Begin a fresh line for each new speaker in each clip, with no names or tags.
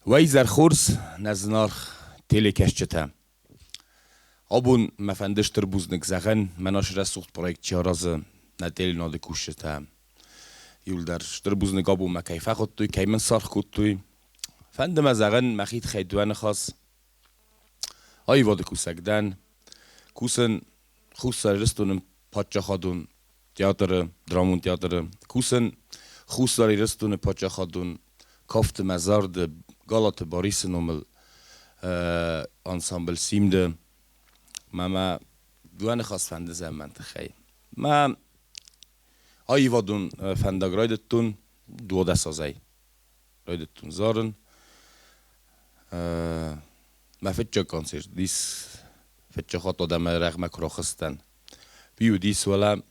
Уӕ изӕр хорз, нӕ зынаргъ телекӕсджытӕ! Абон мӕ фӕнды стыр бузныг зӕгъын, мӕн ацы рӕсугъд проект чи аразы, нӕ теленады кусджытӕ. Иуылдӕр стыр бузныг абон мӕ кӕй фӕхуыдтой, кӕй мын саргъ кодтой. Фӕнды мӕ зӕгъын мӕхи тыххӕй дыууӕ ныхас. Аивады кусӕг дӕн. Кусын Хуссар Ирыстоны паддзахадон театры, драмон театры. Кусын Хуссар Ирыстоны паддзахадон кафты мӕ зарды Галаты Барисы номыл ансамбль «Симд-ы». Мӕ мӕ дыууӕ ныхас фӕнды зӕгъын мӕн тыххӕй. Мӕ аивадон фӕндаг райдыдтон 12 азӕй. Райдыдтон зарын. Мӕ фыццаг концерт уыдис фыццаг хатт адӕмы рӕгъмӕ куы рахызтӕн. Уый уыдис уӕлӕ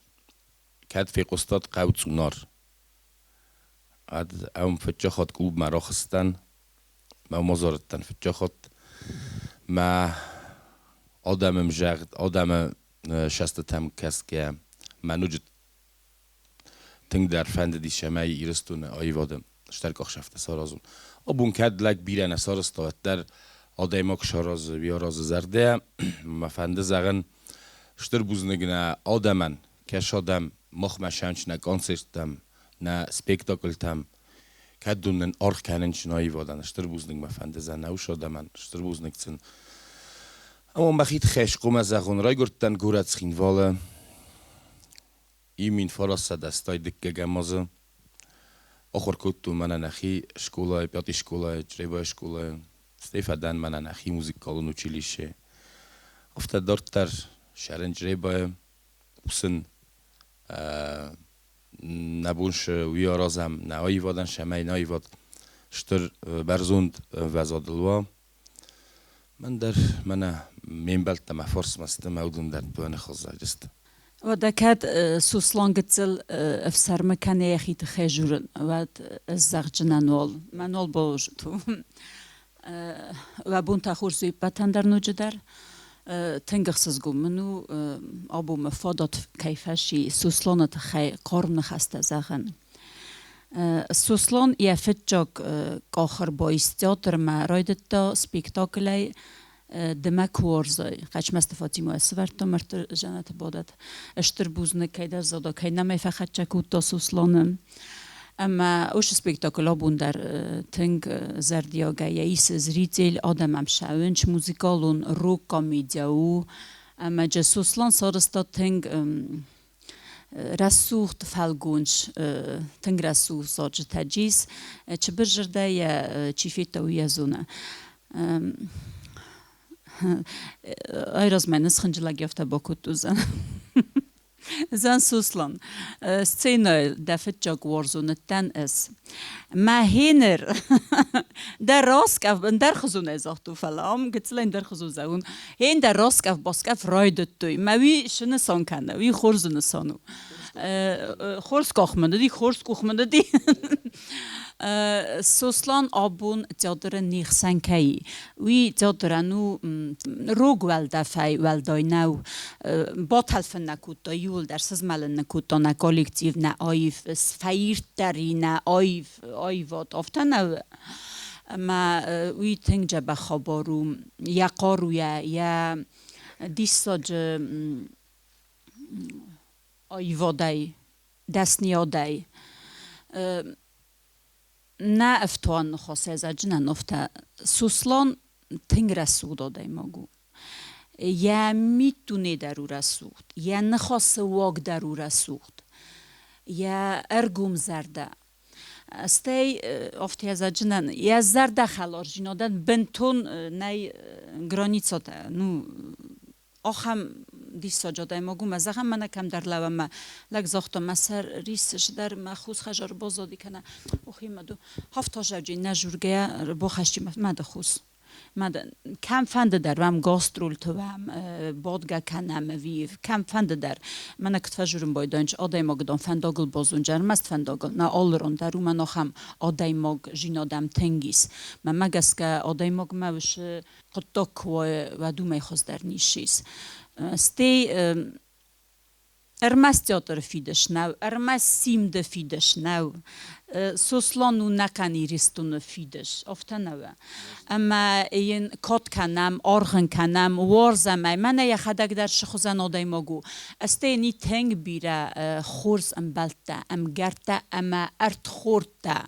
кӕд фехъуыстат хъӕу Цъунар. Ӕд ӕм фыццаг хатт клубмӕ рахызтӕн, мӕ уым азарыдтӕн фыццаг хатт. Мӕ адӕмы мзӕгъд, адӕмы сӕстытӕм кӕсгӕйӕ мӕ ноджы тынгдӕр фӕндыдис, цӕмӕй Ирыстоны аивады стыр къахсӕфтӕ саразон. Абон кӕд лӕг бирӕ нӕ сарӕзта, уӕддӕр адӕймаг саразы, уый аразы зӕрдӕйӕ. Мӕ фӕнды зӕгъын стыр бузныг нӕ адӕмӕн, кӕс адӕм махмӕ сӕнч нӕ концерттӕм, нӕ спектакльтӕм, кӕд дун нын аргъ кӕнынч нӕ аивадӕн. Стыр бузныг мӕ фӕнды зӕгъын нӕ уыцы адӕмӕн, стыр бузныг сын. Ӕмӕ мӕхи тыххӕй схъомӕ зӕгъон, райгуырдтӕн горӕт Цхинвалы. Имин фарастсӕдӕстай дыккӕгӕм азы ахуыр кодтон мӕнӕ нӕхи скъолайы, пъяти скъолайы, Чъребайы скъолайы, стӕй фӕдӕн мӕнӕ нӕхи музыкалон училище. Афтӕ дарддӕр сӕрын Чъребайы кусын нӕ бон цы уый аразӕм, нӕ аивадӕн, цӕмӕй нӕ аивад стыр бӕрзонд ӕмвӕзадыл уа. Мӕн дӕр мӕнӕ ме мбӕлттӕ мӕ фарсмӕ сты, мӕ уыдон дӕр ныххуыззайдысты.
Уӕдӕ кӕд Сослан гыццыл ӕфсӕрмы кӕны йӕхи тыххӕй журын, уӕд ӕз зӕгъджынӕн уал, мӕн уал бауырзут. Уӕ бон та хорз у ӕппӕтӕн дӕр ноджыдӕр. Тынг ӕхсызгон мын у, абон мӕ фадат кӕй фӕци Сосланы тыххӕй хъарм ныхӕстӕ зӕгъын. Сослан йӕ фыццаг къахырбайс театрмӕ райдыдта спектаклӕй Ды мӕ куы уарзай. Хъӕцмӕзты Фатимӕ сывӕрдта мӕрдты дзӕнӕты бадӕт. Стыр бузныг кӕйдӕр зада, кӕй нӕм ӕй фӕхӕццӕ кодта Сосланы. Ӕмӕ уыцы спектакль абон дӕр тынг зӕрдиагӕй йӕ исы зритель, адӕм ӕм ссӕуынц, музыкалон рок-комедия у. Ӕмӕ джы Сослан сарӕзта тынг рӕсугъд фӕлгонц, тынг рӕсугъд зарджытӕ джис. Чыбыр зӕрдӕ йӕ чи федта, уый йӕ зоны. Айразмӕ нысхынджылӕг афтӕ бакодтон. Зӕн Сослан, сценӕйыл дӕ фыццаг уарзон ныддӕн ӕз. Мӕ хенер дӕ раскъӕф ӕндӕрхуызонӕй загътон, фӕлӕ ам гыццыл ӕндӕрхуызон зӕгъун. Хен дӕ раскъӕф-баскъӕф райдыдтой. Мӕ уый шы нысан кӕны, уый хорз нысан у. Хорз къах мын уыди, хорз къух мын уыди. Сослан абон театры не хсӕн кӕй, уый театрӕн у рог уӕлдӕфӕй уӕлдай нӕу. Батӕлфын нӕ кодта иууылдӕр, сызмӕлын нӕ кодта нӕ коллектив, нӕ аив, сфӕирддӕр и нӕ аив, аивад. Афтӕ нӕу? Ӕмӕ уый тынг дзӕбӕх хабар у. Йӕ хъаруйӕ, йӕ диссаджы аивадӕй, дӕсныйадӕй. Нӕ ӕфтуан ныхасӕй нывтӕ Сослан тынг рӕсугъд адӕймаг у. Йӕ миддуне дӕр у рӕсугъд, йӕ ныхасы уаг дӕр у рӕсугъд, йӕ ӕргом зӕрдӕ. Стӕй афтӕ зӕгъынӕн, йӕ зӕрдӕхӕлардзинадӕн бынтон нӕй границӕтӕ. Ну, ахӕм диссаджы адӕймаг у, мӕ зӕгъӕм, мӕнӕ кӕмдӕр лӕууӕм, мӕ лӕг загъта, мӕ сӕр риссы дӕр, мӕ хус хӕзар баззади кӕнӕ охи мӕ ду хафтазӕджы нӕ жургӕйӕ бахӕсти мӕ ды хус. Мӕ кӕм фӕнды дӕр уӕм гастролты уӕм, бадгӕ кӕнӕм ӕви кӕм фӕнды дӕр. Мӕнӕ куыд фӕжурын байдайынч адӕймаг дон фӕндагыл базонджы, ӕрмӕст фӕндагыл, нӕ алырон дӕр уымӕн ахӕм адӕймаг зинадӕм тынг ис. Мӕнмӕ гӕсгӕ адӕймагмӕ уыцы хъуыддаг куы уа, уӕд уымӕй хуыздӕр ницы ис. Стӕй Ӕрмӕст театры фидыс нӕу, ӕрмӕст симды фидыс нӕу. Сослан у нӕхъӕн Иристоны фидыс, афтӕ нӕу? Ӕмӕ йын кад кӕнӕм, аргъ ын кӕнӕм, уарзӕм ӕй. Мӕнӕ йӕхӕдӕг дӕр цы хуызӕн адӕймаг у. Стӕй йын и тынг бирӕ хорз ӕмбӕлттӕ, ӕмгӕрттӕ ӕмӕ ӕрдхордтӕ.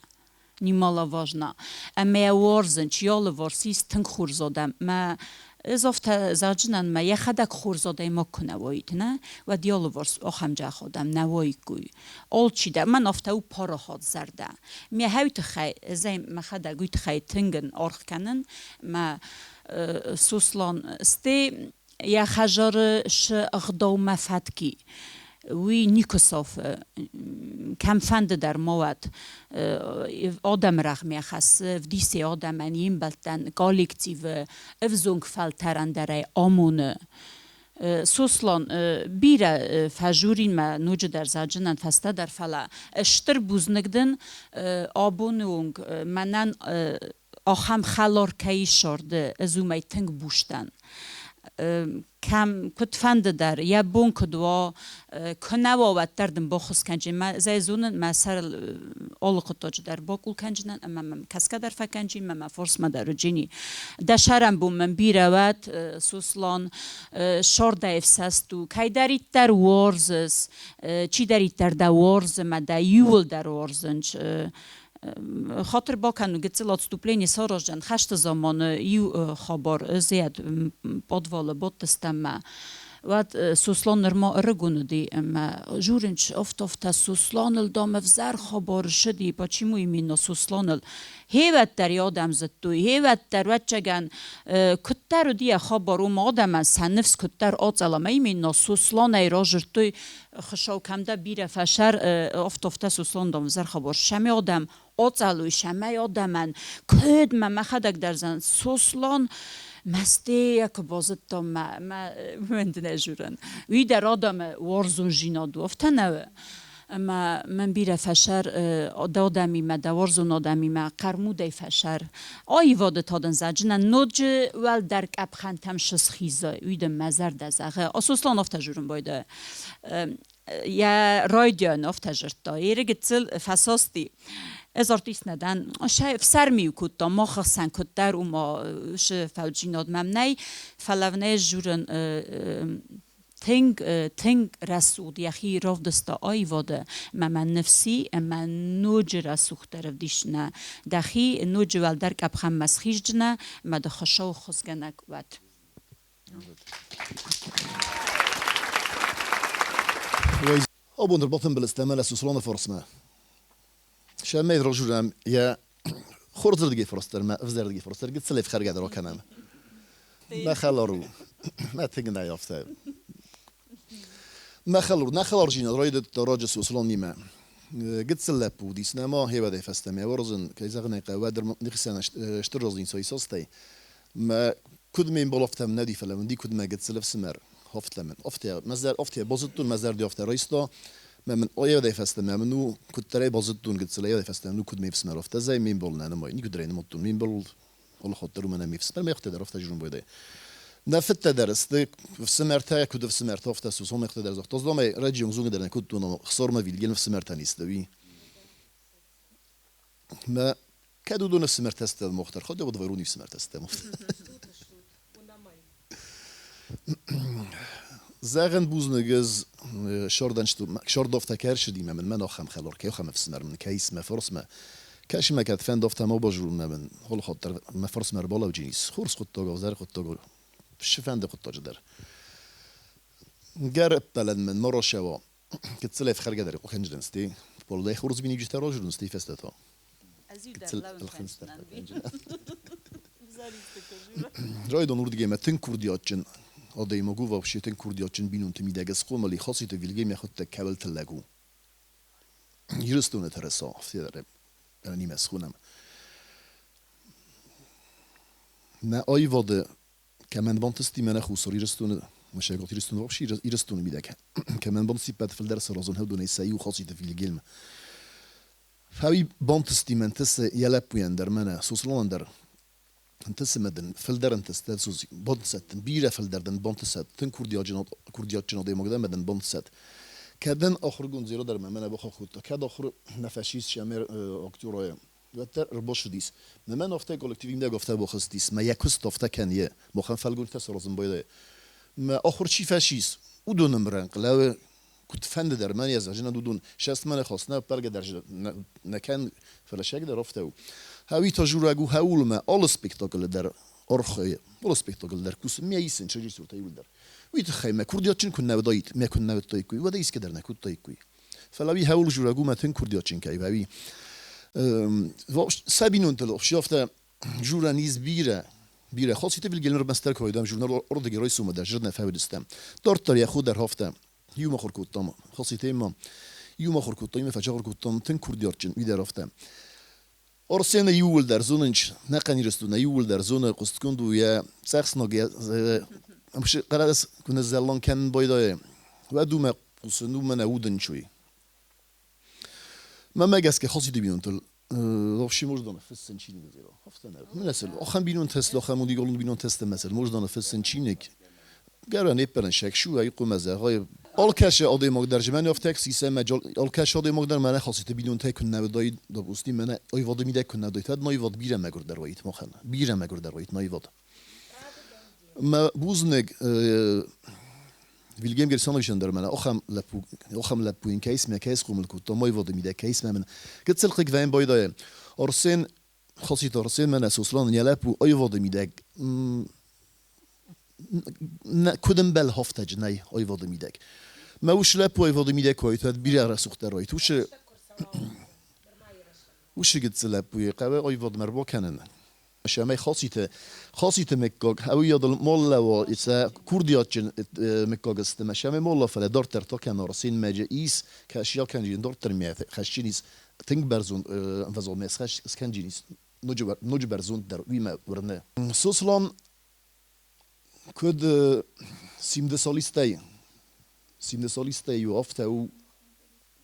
Немаловажно. Ӕмӕ йӕ уарзын, чи алыварс ис, тынг хорз адӕм. Мӕ ӕз афтӕ зӕгъдзынӕн, мӕ йӕхӕдӕг хорз адӕймаг куы нӕ уаид, нӕ, уӕд йӕ алыварс ахӕм джах адӕм нӕ уаиккой. Алчидӕр, мӕн афтӕ у парахат зӕрдӕ. Ме хӕй тыххӕй, ӕз ӕй мӕхӕдӕг уый тыххӕй тынг ын аргъ кӕнын, мӕ Сослан, стӕй йӕ хӕдзары цы ӕгъдаумӕ фӕтки, уый никуы сафы. Кӕмфӕнды дӕр ма уӕд, адӕмы рӕгъмӕ хӕссы, вдисы адӕмӕн, йе мбӕлттӕн, коллективы, ӕвзонг фӕлтӕрӕн дӕр ӕй амоны. Сослан, бирӕ фӕжурин мӕ ноджыдӕр заджынӕн фӕстӕдӕр, фӕлӕ стыр бузныг дын абоны онг мӕнӕн ахӕм хӕлар кӕй ссарды, ӕз уымӕй тынг буз дӕн. Кӕм куыдфӕнды дӕр, йӕ бон куыд уа, куы нӕ уа, уӕддӕр дын баххуыс кӕнджын. Мӕ ӕз ӕй зонын, мӕ сӕрыл алы хъуыддаджы дӕр бакъул кӕнджынӕн ӕмӕ мӕм кӕсгӕ дӕр фӕкӕнджын, мӕ мӕ фарсмӕ дӕр уыджыни. Дӕ сӕрӕнбон мын бирӕ уӕд, Сослан, сӕрдӕй ӕфсӕст у, кӕйдӕриддӕр уарзыс, чидӕриддӕр дӕ уарзы мӕ дӕ иууылдӕр уарзынц. Хатыр бакӕн, гыццыл отступление сараздзӕн хӕсты заманы иу хабар зӕд подвалы бадтыстӕм мӕ. Уӕд Сослан нырма ӕрыгон уыди ӕмӕ журынч афтӕ-афтӕ Сосланыл, дам, ӕвзӕр хабар ссыди, почему именно Сосланыл? Хевӕддӕр йӕ адӕм зыдтой, хевӕддӕр, ӕвӕццӕгӕн, куыддӕр уыди йӕ хабар, уым адӕмӕн сӕ ныфс куыддӕр ацӕл ӕмӕ именно Сосланӕй разырдтой, Хуыцау кӕмдӕ бирӕ фӕсӕр, афтӕ Сослан, дам, ӕвзӕр хабар. Сӕмӕ адӕм ацӕлуй, сӕмӕ адӕмӕн куд мӕ мӕхӕдӕг дӕр зӕн Сослан мӕстейӕ куы базыдтам, мӕ мӕ уӕндынӕ журын. Уый дӕр адӕмы уарзондзинад у, афтӕ нӕ у? Ӕмӕ мӕн бирӕ фӕсӕр дӕ адӕмимӕ, дӕ уарзон адӕмимӕ хъӕрмудӕй фӕсӕр. Аивады та дын зӕгъджынӕн ноджы уӕлдӕр къӕпхӕнтӕм сысхизай, уый дын мӕ зӕрдӕ зӕгъы. Сослан афтӕ журын байдайы. Йӕ райдиан афтӕ жырдта. Еры гыццыл фӕсасти. Ӕз артист нӕ дӕн. Фсӕрми кодта, мах ӕхсӕн куыддӕр, уымӕ уыцы фӕуджинад мӕм нӕй, фӕлӕ нӕ журын тынг, тынг рӕсугъд йӕхи равдыста аивады, ӕмӕ мӕ ныфси ӕмӕ ноджы рӕсугъддӕр ӕвдисдзынӕ дӕхи, ноджы уӕлдӕр къӕпхӕнмӕ схиздзынӕ ӕмӕ дӕ Хуыцау ӕххуысгӕнӕг уӕд.
Абон дӕр батымбыл стӕм Сосланы фарсмӕ. Сӕмӕй разурӕм йӕ хорзырдыгӕй фарстдӕр ӕмӕ ӕвзӕрдыгӕй фарстдӕр гыццылӕй ӕфхӕргӕ дӕр акӕнӕм. Мӕ хӕлар у. Мӕ тынг нӕй афтӕ. Мӕ хӕлар, нӕ хӕларзинад райдыдта раджы Сосланимӕ. Гыццыл лӕппу уыдис нӕма хевӕдӕй фӕстӕмӕ уарзын, кӕй зӕгъын ӕй хъӕуы, уӕддӕр нихсӕн стыр разницӕ исастӕй. Мӕ куыд ме мбал афтӕ нӕ уыди, фӕлӕ мын ди куыд мӕ гыццыл ӕфсымӕр афтӕ мын афтӕ мӕ афтӕ базыдтон, мӕ зӕрди афтӕ райста, мӕ мын аивадӕй фӕстӕмӕ мын у куыддӕрӕй базыдтон гыццыл аивадӕй фӕстӕмӕ ну куыд ме фсымӕр афтӕ зӕй ме мбал нӕ нымайы, никуыд ӕй нымадтон ме мбал алы хатт дӕр уымӕн ӕмӕ ме фсымӕр ме хтӕ дӕр афтӕ зонын байдайы. Нӕ фыдтӕ дӕр сты ӕфсымӕртӕ, куыд ӕфсымӕртӕ, афтӕ сусомӕхтӕ дӕр загъта. Ӕз раджы зонгӕ дӕр нӕ кодтон, Хсормӕ Вильгельм ӕфсымӕртӕн исты, уый. Мӕ кӕд уыдон ӕфсымӕртӕ сты мохтар, хотя вот вайрун ӕфсымӕртӕ сты. Зӕгъӕн бузныг ӕз шордофтӕ кӕрсыдимӕ мын мӕн ахӕм хӕлар кӕй ахӕм ӕфсымӕр мын кӕй ис мӕ фарсмӕ. Кӕсы мӕ кӕд фӕндофтӕ ма базурун мӕ мын холхот дӕр мӕ фарсмӕ ӕрбалӕуджынис. Хорз хъуыддаг, ӕвзӕр хъуыддаг, цы фӕнды хъуыддаджы дӕр. Гӕр ӕппӕлӕн мын ма рашӕуа. Гыццыл ӕфхӕргӕ дӕр къухӕнджын сты, уӕлдай хорз миниуджытӕ разурын сты фӕстӕ та. Гыццыл ӕлхынцъдӕр Райдон уырдыгӕй мӕ тынг курдиатджын адӕймаг у, вообще тынг курдиатджын бинонты мидӕг схъомыл и Хаситы Вильгельм йӕхуыдтӕг кӕуыл тыллӕг у. Ирыстоны тырыса, афтӕ дӕр ӕнимӕ схонӕм. Нӕ аивады кӕмӕн бантысти мӕнӕ Хуссар Ирыстоны, Цӕгат Ирыстоны вообще Ирыстоны мидӕг, кӕмӕн бантысти ппӕт фылдӕр саразын уыдонӕй сӕ иу Хаситы Вильгельм. Фӕуи бантысти мӕн тысы йӕ лӕппуйӕн дӕр мӕнӕ Сосланӕн дӕр ӕнтысы мӕ дын фылдӕр ӕнтыстӕ бантысӕд дын бирӕ фылдӕр дын бантысӕд тынг курдиатджын курдиатджын адӕймаг дӕ мӕ дын бантысӕд. Кӕдӕн ахуыргонд зеро дӕр мӕ мӕнӕ бахахх кодта, кӕд ахуыр нӕ фӕцис ӕмӕ актерӕй, уӕддӕр ӕрбацыдис. Мӕнӕн афтӕ коллективи мидӕг афтӕ бахызтис, мӕ йӕ куыст афтӕ кӕны, махӕн фӕлгонцтӕ саразын байдайы. Мӕ ахуыр чи фӕцис, уыдоны мрӕнхъ лӕууы куыдфӕнды дӕр мӕн йӕ зӕгъинаг уыдон сӕстмӕ нӕ хӕс нӕ ӕппаргӕ дӕр нӕ кӕн, фӕлӕ сӕг дӕр афтӕ у. Хӕуи та жураг у хӕулмӕ алы спектаклы дӕр архайы, алы спектаклы дӕр кусы, мӕ исын режиссертӕ иуылдӕр. Уый тыххӕй мӕ курдиатджын куы нӕ уыдаид, мӕ куы нӕ уыдтаиккой, уӕд исгӕ дӕр нӕ кодтаиккой. Фӕлӕ уый хӕуыл жураг у, мӕ тынг курдиатджын кӕй уӕ, уый. Сӕ бинонтыл афтӕ журӕн ис бирӕ, бирӕ. Хоситы Вильгельм ӕрмӕстдӕр куы уыдам журнал Орды герой суммӕ дӕр зӕрдӕ фӕуыдыстӕм. Дарддӕр йӕ хо дӕр афтӕ. Иумӕ ахуыр кодтам Хоситемӕ, иумӕ ахуыр кодтам, иумӕ фӕчахуыр кодтам, тынг курдиатджын, уый дӕр афтӕ. Арсены иууылдӕр зонынц, нӕ хъӕн Ирыстоны иууылдӕр зоны, хъуыстгонд у йӕ цъӕхснаг, йӕ хъӕлӕс куы ныззӕлланг кӕнын байдайы, уӕд уымӕ хъусын, уымӕ нӕ удӕнцой. Мӕнмӕ гӕсгӕ Хоситы бинонтыл вообще можно фыссын чиныг зеро. Афтӕ нӕ. Мынӕсыл, ахӕм бинонтӕ сты, ахӕм уникалон бинонтӕ сты мӕсыл. Можно фыссын чиныг. Гӕрӕн еппӕрӕн шекшу ай хъумӕ зӕгъай. Алкӕсы адӕймаг дӕр мӕнӕ афтӕ сисӕ мӕ алкӕсы адӕймаг дӕр мӕнӕ Хоситы бинонтӕй куы нӕ уыдаид, допустим, мӕнӕ аивады мидӕг куы нӕ уыдаид, уӕд аивад бирӕ мӕгуырдӕр уаид махӕн. Бирӕ мӕгуырдӕр уаид аивад. Мӕ бузныг Вильгельм Герсоновичӕн дӕр мӕнӕ ахӕм лӕппу, ахӕм лӕппу йын кӕй исмӕ, кӕй схъомыл кодта, аивады мидӕг кӕй исмӕ мын. Гыццыл хъыг вӕййын байдайы. Арсен, Хаситы Арсен мӕнӕ Сослан йӕ лӕппу аивады мидӕг куыд ӕмбӕлы хафтӕджы нӕй аивады мидӕг. Мӕ ус лӕппу аивады мидӕг куы уайт, уӕд бирӕ рӕсугъддӕр уайт. Усы, усы гыццыл лӕппуйы хъӕуы аивадмӕ ӕрбакӕнын. Сӕмӕй Хаситы, Хаситы мыггаг, ӕуыйадыл молла ицӕ курдиатджын мыггаг сты, мӕ сӕмӕй молла, фӕлӕ дарддӕр та кӕн Арсенмӕджы ис, кӕсиа кӕнджын дарддӕр мӕ хӕсджын ис, тынг бӕрзонд ӕмвӕзадмӕ скӕнджын ис, ноджы бӕрзонддӕр, уый мӕ уырны. Сослан куыд симды солистӕй, симды солистӕй у, афтӕ у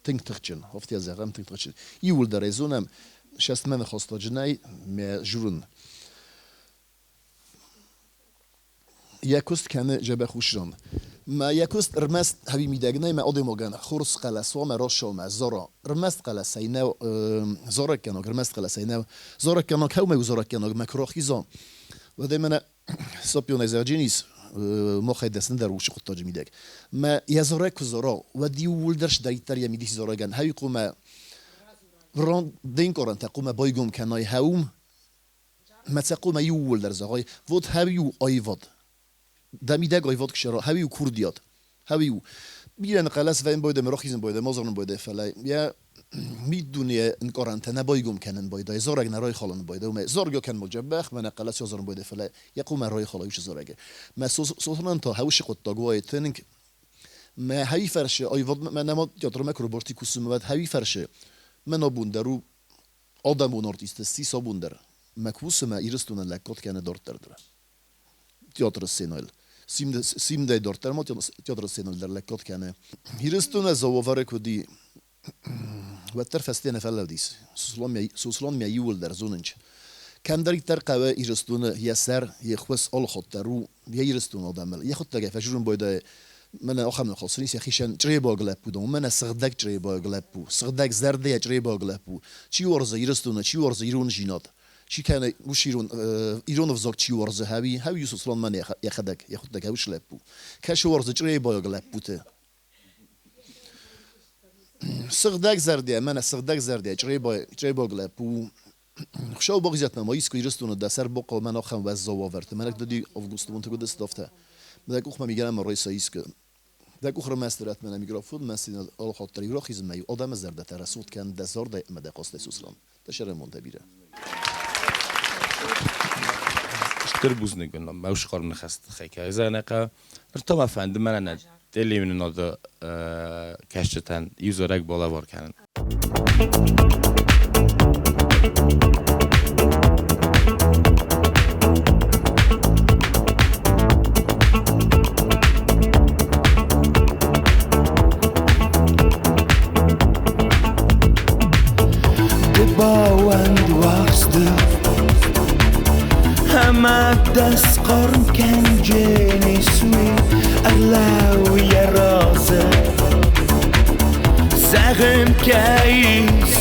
тынг тыхджын, афтӕ зӕгъӕм, тынг тыхджын. Иууылдӕр ӕй зонӕм, сӕстмӕ ныхӕстӕджынӕй мӕ журын. Йӕ куыст кӕны дзӕбӕх усран. Мӕ йӕ куыст ӕрмӕст хӕви мидӕг нӕй, мӕ адӕймагӕн хорз хъӕлӕс уа, мӕ раст мӕ зара. Ӕрмӕст хъӕлӕсӕй нӕу зарӕггӕнӕг, ӕрмӕст хъӕлӕсӕй нӕу. Зарӕггӕнӕг хӕумӕ у зарӕггӕнӕг, мӕ куы рахиза, уӕд ӕй мӕнӕ Сопионӕй зӕгъджынис, махӕй дӕсныдӕр уыцы хъуыддаджы мидӕг. Мӕ йӕ зарӕг куы зара, уӕд иууылдӕр сдӕриддӕр йӕ мидис зарӕгӕн. Хӕуи хъумӕ дынкъарӕнтӕ хъумӕ байгом кӕнай хӕум, мӕ цӕ хъумӕ иууылдӕр зӕгъай, вот хӕуи у аивад. Дӕ мидӕг аивад куы сӕра, хӕуи у курдиат. Хӕуи у. Бирӕ ныхъӕлӕс вӕййын байдайы, рахизын байдайы, ма зонын байдайы, фӕлӕ йӕ миддуне ӕнкъарӕнтӕ нӕ байгом кӕнын байдайы, зарӕг нӕ райхалын байдайы. Уымӕй заргӕ кӕнын дзӕбӕх, мӕнӕ хъӕлӕс зарын байдайы, фӕлӕ йӕ хъумӕ райхала уыцы зарӕгы. Мӕ Сосланӕн та хӕусы хъуыддаг уайы тынг. Мӕ хӕуи фӕрсы, аивад мӕ нӕма театрмӕ куы рбасти кусынмӕ, уӕд хӕуи фӕрсы, мӕн абон дӕр у адӕмон артист ссис абон дӕр. Мӕ кусы мӕ Ирыстонӕн лӕггад кӕны дарддӕр дӕр. Театры сценӕйыл. Симдӕй дарддӕр ма театры сценӕйыл дӕр лӕггад кӕны. Ирыстоны зауавӕры куыд и, уӕддӕр фӕсте нӕ фӕллӕудис. Сослан мӕ иууылдӕр зонынч. Кӕмдӕриддӕр хъӕуы Ирыстоны йӕ сӕр, йе ххуыс алыхатт дӕр у йӕ Ирыстоны адӕмыл. Йӕ хъуыддагӕй фӕзурын байдайы мӕнӕ ахӕм ныхас ис йӕхицӕн чъребаг лӕппу дам, мӕнӕ сыгъдӕг чъребаг лӕппу, сыгъдӕг зӕрдӕйӕ чъребаг лӕппу. Чи уарзы Ирыстоны, чи уарзы ирондзинад, чи кӕны ус ирон, ирон ӕвзаг чи уарзы, хӕуи, хӕуи Сослан мӕнӕ йӕхӕдӕг, йӕхуыдтӕг хӕуис лӕппу. Кӕсы уарзы чъребаг лӕппуты. Сыгъдӕг зӕрдӕ, мӕнӕ сыгъдӕг зӕрдӕ, чъребаг лӕппу. Хуыцау бахизӕд ма искуы Ирыстоны дӕ сӕр бахъӕуы мӕн ахӕм уӕззау уавӕрты. Мӕнӕ куыд августы бонты куыд ӕстӕфтӕ. Дӕ къухмӕ мигӕнӕн райса искуы. Дӕ къух ӕрмӕст ратт мӕнӕ микрофон, мӕ цин алыхатт дӕр иу рахизынмӕ иу адӕмы зӕрдӕтӕ рӕсугъд кӕн дӕ зӕрдӕ ӕмӕ дӕ хъостӕй Сослан. Дӕ сӕрӕнбонтӕ бирӕ.
Стыр бузныг уын мӕ усхъӕр ныхӕсты тыххӕй кӕй зӕгъын Ныр та мӕ фӕнды мӕнӕ нӕ телеуынынады кӕсджытӕн иу зарӕг балӕвар кӕнын.
Ды бауӕнд уарзты ӕмӕ дӕ схъарм кӕнджын ис уый, ӕрлӕуу йӕ разы. Зӕгъын кӕйис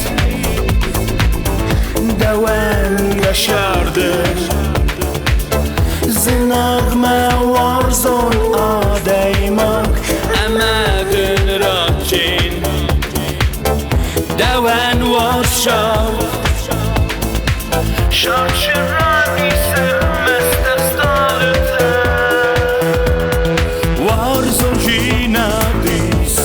дӕуӕн йӕ сӕрды Зынаргъ мӕ уарзон адӕймаг ӕмӕ дын раттин дӕуӕн уарзаг. Уарзондзинад ис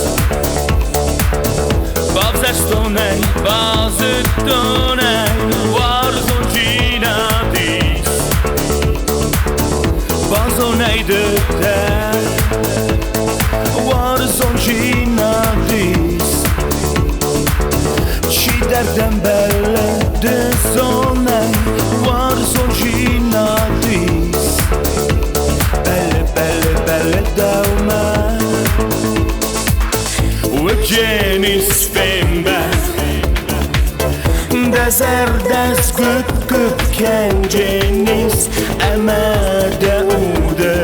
Бавзӕрстон ӕй, базыдтон ӕй, уарзондзинад ис Базон ӕй ды дӕр, уарзондзинад ис Чидӕр дӕм бӕллы ды зонай, уарзондзинад ис Бӕллы, бӕллы, бӕллы дӕумӕ Уыдженис фембӕлд Дӕ зӕрдӕ сгуыпп-гуыпп кӕндженис ӕмӕ дӕ уды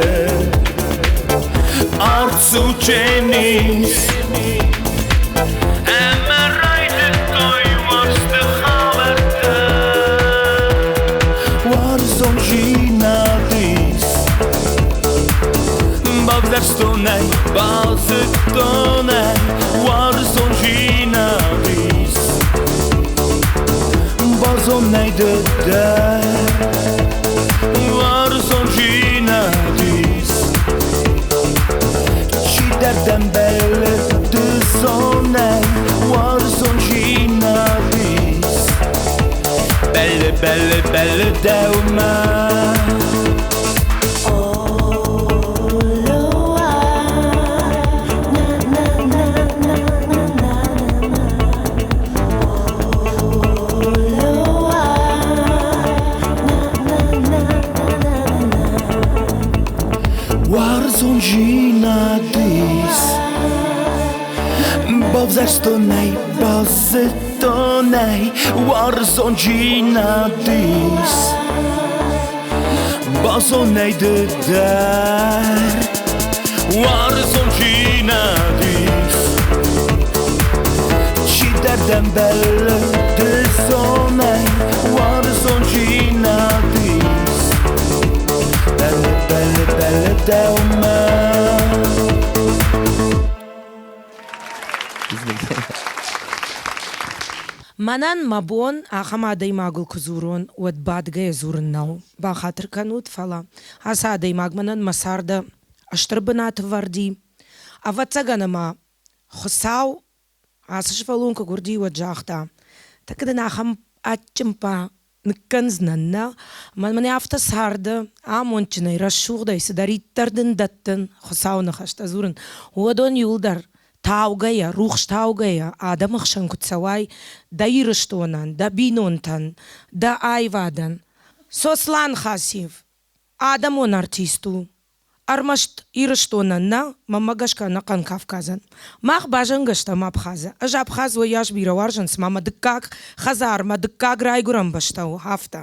Арцученис Ӕмӕ райдыдтой уарзты хабӕрттӕ Уарзондзинад ис Бавзӕрстон ӕй, базыдтон ӕй, уарзондзинад ис Базон ӕй ды дӕр, уарзондзинад ис Чидӕр дӕм бӕллы ды зонай, уарзондзинад ис Бӕллы, бӕллы, бӕллы дӕумӕ. Уарзондзинад ис Бавзӕрстон ӕй, базыдтон ӕй, уарзондзинад ис Базон ӕй ды дӕр, уарзондзинад ис Чидӕр дӕм бӕллы ды зонай, уарзондзинад ис Бӕллы, бӕллы, бӕллы дӕумӕ.
Мӕнӕн мӕ бон ахӕм адӕймагыл куы дзурон, уӕд бадгӕйӕ дзурын нӕу. Бахатыр кӕнут, фӕлӕ ацы адӕймаг мӕнӕн мӕ царды стыр бынаты вӕрди. Ӕвӕццӕгӕн ӕмӕ Хуыцау ацы сывӕллон куы гуырди, уӕд загъта: тӕккӕ дын ахӕм адджын па ныккӕндзынӕн, нӕ? Мӕнӕ афтӕ царды амондджынӕй, рӕсугъдӕй цыдӕриддӕр дын дӕттын, Хуыцауы ныхӕстӕ дзурын, уыдон иуылдӕр таугӕйӕ, рухс таугӕйӕ адӕмы хсӕн куы цӕуай дӕ Ирыстонӕн, дӕ бинонтӕн, дӕ аивадӕн. Сослан Хасиев адӕмон артист у. Ӕрмӕст Ирыстонӕн нӕ, мӕнмӕ гӕсгӕ ӕнӕхъӕн Кавказӕн. Мах базонгӕ стӕм Абхазы. Ӕз Абхаз уӕйас бирӕ уарзын, цыма мӕ дыккаг хӕдзар, мӕ дыккаг райгуырӕн бӕстӕ у, афтӕ.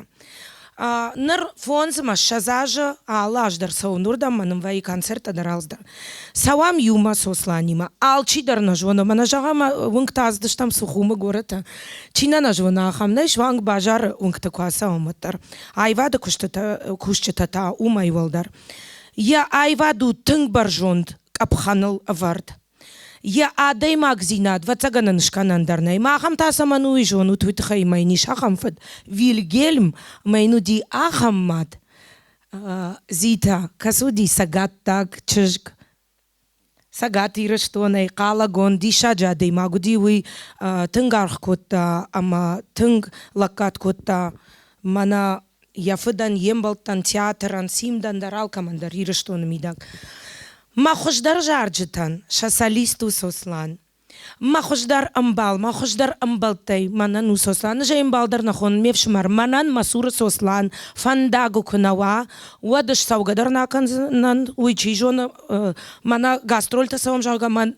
Ныр фондзмӕ 20 азы алы аз дӕр цӕуын уырдӕм, мӕ нын вӕййы концерттӕ дӕр алцыдӕр. Цӕуӕм иумӕ Сосланимӕ. Алчи дӕр нӕ зоны, мӕнӕ зӕгъӕм, уынгты ацыдыстӕм Сухумы горӕты. Чи нӕ нӕ зоны, ахӕм нӕй, суанг базары уынгты куы ацӕуӕм, уӕддӕр. Аивады куыстытӕ, кусджытӕ та уымӕй уӕлдӕр. Йӕ аивад у тынг бӕрзонд къӕпхӕныл ӕвӕрд. Йӕ адӕймагдзинад, ӕвӕццӕгӕн ын скӕнӕн дӕр нӕй. Махӕн та цӕмӕн уый зонут, уый тыххӕй мӕ йын ис ахӕм фыд Вильгельм, ӕмӕ йын уыди ахӕм мад, Зита, кӕцы уыди цӕгаттаг чызг. Цӕгат Ирыстонӕй хъалагон диссаджы адӕймаг уыди, уый тынг аргъ кодта ӕмӕ тынг лӕггад кодта мӕнӕ йӕ фыдӕн, йе мбӕлттӕн, театрӕн, симдӕн дӕр, алкӕмӕн дӕр Ирыстоны мидӕг. Мӕ хуыздӕр зарджытӕн сӕ солист у Сослан. Мӕ хуыздӕр ӕмбал, мӕ хуыздӕр ӕмбӕлттӕй мӕнӕн у Сослан. Ӕз ӕй ӕмбал дӕр нӕ хонын, ме фсымӕр. Мӕнӕн мӕ цуры Сослан фӕндагыл куы нӕ уа, уӕд ӕз цӕугӕ дӕр нӕ акӕндзынӕн, уый чи зоны, мӕнӕ гастрольтӕ цӕуӕм, зӕгъгӕ, мӕн